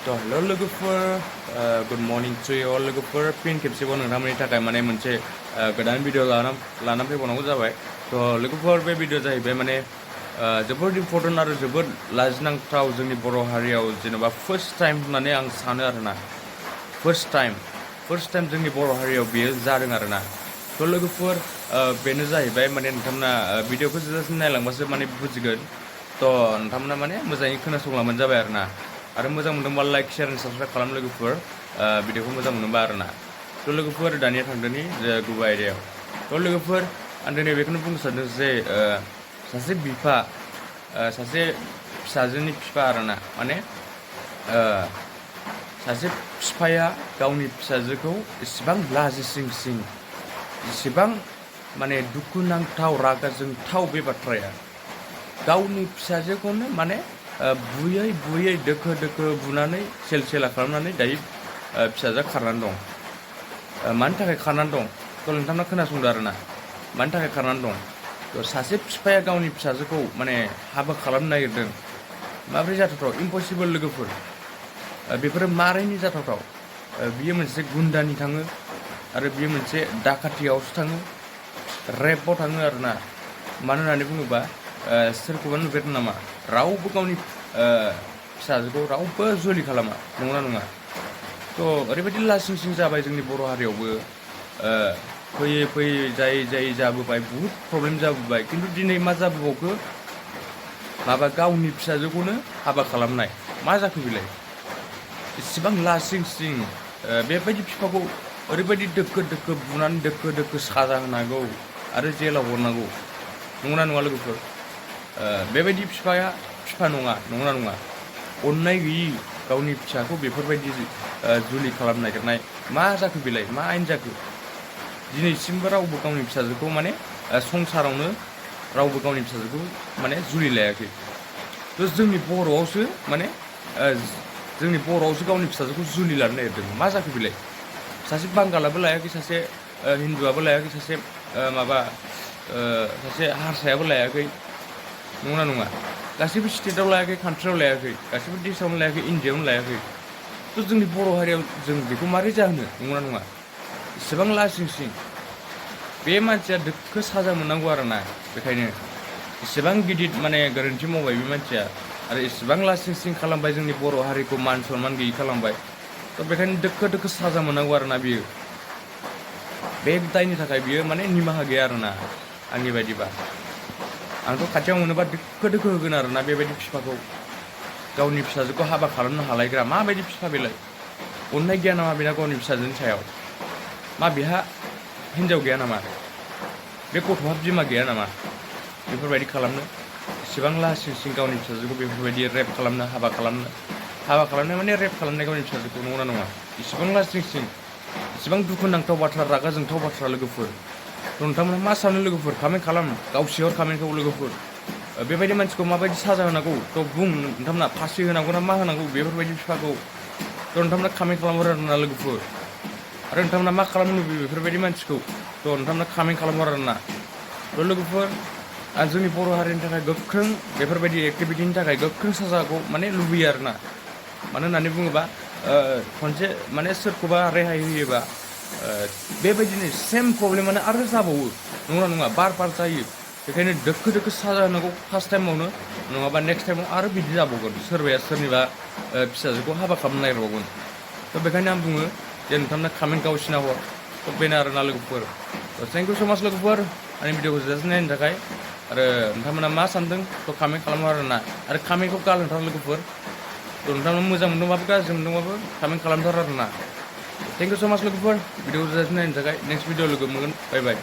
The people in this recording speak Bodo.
Hello logoper, good morning to you all logoper. Pin खेबसेबाव नोंथांमोननि थाखाय माने मोनसे गोदान भिडिअ लाना फैबावनांगौ जाबाय। लोगोफोर बे भिडिअ जाहैबाय माने जोबोद इम्पोर्टेन्ट आरो जोबोद लाजिनांथाव जोंनि बर' हारियाव जेनेबा फार्स्ट टाइम होननानै आं सानो आरोना। फार्स्ट टाइम जोंनि बर' हारियाव बेयो जादों आरोना। लोगोफोर बेनो जाहैबाय माने नोंथांमोना भिडिअखौ जोबजासिम नायलांबासो माने बुजिगोन। नोंथांमोना माने मोजाङै खोनासंलांबानो जाबाय आरोना। आरो मोजां मोनदोंबा लाइक शेयार एन्ड साबस्क्राइब खालाम लोगोफोर भिडिअखौ मोजां मोनदोंबा आरोना। लोगोफोर दानिया थांदोनि गुबै आयदायाव। लोगोफोर आं दिनै बेखौनो बुंनो सानदों जे सासे बिफा सासे फिसाजोनि बिफा आरोना माने सासे बिफाया गावनि फिसाजोखौ इसेबां लाजिसिंसिं इसेबां माने दुखुनांथाव रागा जोंथाव बे बाथ्राया गावनि फिसाजोखौनो माने बुयै दोखो बुनानै सेला खालामनानै दायो फिसाजोआ खारनानै दं। मानि थाखाय खारनानै दं? नोंथांमोना खोनासंदो आरोना। मानि थाखाय खारनानै दं? सासे बिफाया गावनि फिसाजोखौ माने हाबा खालामनो नागिरदों। माबोरै जाथावथाव? इम्पसिबोल लोगोफोर। बेफोरो मारैनि जाथावथाव? बियो मोनसे गुन्दानि थाङो आरो बियो मोनसे दाखाथियावसो थाङो, रेपआव थाङो आरोना। मानो होननानै बुङोबा सोरखौबा नुफेरदों नामा? रावबो गावनि फिसाजोखौ रावबो जुलि खालामा, नंगौना नङा? ओरैबायदि लासिंसिं जाबाय जोंनि बर' हारियावबो फैयै जायै जाबोबाय, बुहुद प्रब्लेम जाबोबाय। खिन्थु दिनै मा जाबोबावखो? माबा गावनि फिसाजोखौनो हाबा खालामनाय। मा जाखो बेलाय? इसेबां लासिंसिं बेबायदि बिफाखौ ओरैबायदि दोखो बुनानै दोखो साजा होनांगौ आरो जेलाव हरनांगौ, नंगौना नङा लोगोफोर? बेबायदि बिफाया बिफा नङा, नंगौना नङा? अननाय गैयि गावनि फिसाखौ बेफोरबायदि जुलि खालामनो नागिरनाय। मा जाखो बेलाय? मा आयेन जाखो? दिनैसिमबो रावबो गावनि फिसाजोखौ माने संसारावनो रावबो गावनि फिसाजोखौ माने जुलि लायाखै। जोंनि बर'आवसो माने जोंनि बर'आवसो गावनि फिसाजोखौ जुलि लानो नागिरदों। मा जाखो बेलाय? सासे बांगालाबो लायाखै, सासे हिन्दुआबो लायाखै, सासे हारसायाबो लायाखै, नंगौना नङा? गासैबो स्टेटआव लायाखै, कान्ट्रियाव लायाखै, गासैबो देशआवनो लायाखै, इण्डियाआवनो लायाखै। जोंनि बर' हारियाव जों बेखौ मारै जाहोनो, नंगौना नङा? इसेबां लासिंसिं बे मानसिया दोखो साजा मोननांगौ आरोना। बेखायनो इसेबां गिदिर माने गोरोन्थि मावबाय बे मानसिया आरो इसेबां लासिंसिं खालामबाय, जोंनि बर' हारिखौ मान सनमान गैयि खालामबाय। बेखायनो दोखो साजा मोननांगौ आरोना बियो। बे दायनि थाखाय बियो माने निमाहा गैया आरोना आंनि बायदिबा। आंथ' खाथियाव मोनोबा दोखो होगोन आरोना बेबायदि बिफाखौ। गावनि फिसाजोखौ हाबा खालामनो हालायग्रा माबायदि बिफा बेलाय? अननाय गैया नामा बेना गावनि फिसाजोनि सायाव? मा बेहा हिन्जाव गैया नामा? बे गथ'हा बिमा गैया नामा? बेफोरबायदि खालामनो इसेबां लासिंसिं गावनि फिसाजोखौ बेफोरबायदि रेप खालामनो, हाबा खालामनाय माने रेप खालामनाय गावनि फिसाजोखौ, नंगौना नङा? इसेबां लासिंसिं, इसेबां दुखुनांथाव बाथ्रा, रागा जोंथाव बाथ्रा लोगोफोर। नोंथांमोना मा सानो लोगोफोर? कमेन्ट खालाम, गावसिहर कमेन्टखौ लोगोफोर। बेबायदि मानसिखौ माबायदि साजा होनांगौ? बुं नोंथांमोना। फासि होनांगौ ना मा होनांगौ बेफोरबायदि बिफाखौ? नोंथांमोना कमेन्ट खालामहर आरोना लोगोफोर। आरो नोंथांमोना मा खालामनो लुबैयो बेफोरबायदि मानसिखौ? नोंथांमोना कमेन्ट खालामहर आरोना। लोगोफोर, आं जोंनि बर' हारिनि थाखाय गोख्रों बेफोरबायदि एक्टिभिटिनि थाखाय गोख्रों साजाखौ माने लुबैयो आरोना। मानो होननानै बुङोबा खनसे माने सोरखौबा रेहाय होयोबा बेबायदिनो सेम प्रब्लेमानो आरो जाबावो, नंगौना नङा? बार जायो। बेखायनो दोखो साजा होनांगौ फार्स्ट टाइमावनो, नङाबा नेक्स्ट टाइमाव आरो बिदि जाबावगोन। सोरबाया सोरनिबा फिसाजोखौ हाबा खालामनो नागिरबावगोन। बेखायनो आं बुङो जे नोंथांमोना कमेन्ट गावसिना हर। बेनो आरोना लोगोफोर। थेंक इउ स' माच लोगोफोर आंनि भिडिअखौ जोबजासिम नायनो थाखाय। आरो नोंथांमोना मा सानदों कमेन्ट खालामो आरोना। आरो कमेन्टखौ गारनोथार लोगोफोर। नोंथांमोना मोजां मोनदोंबाबो गाज्रि मोनदोंबाबो कमेन्ट खालामथार आरोना। थेंक इउ स' माच लोगोफोर भिडिअखौ जोबजासिम नायनो थाखाय। नेक्स्ट भिडिअ लोगो मोनगोन। बाय बाय।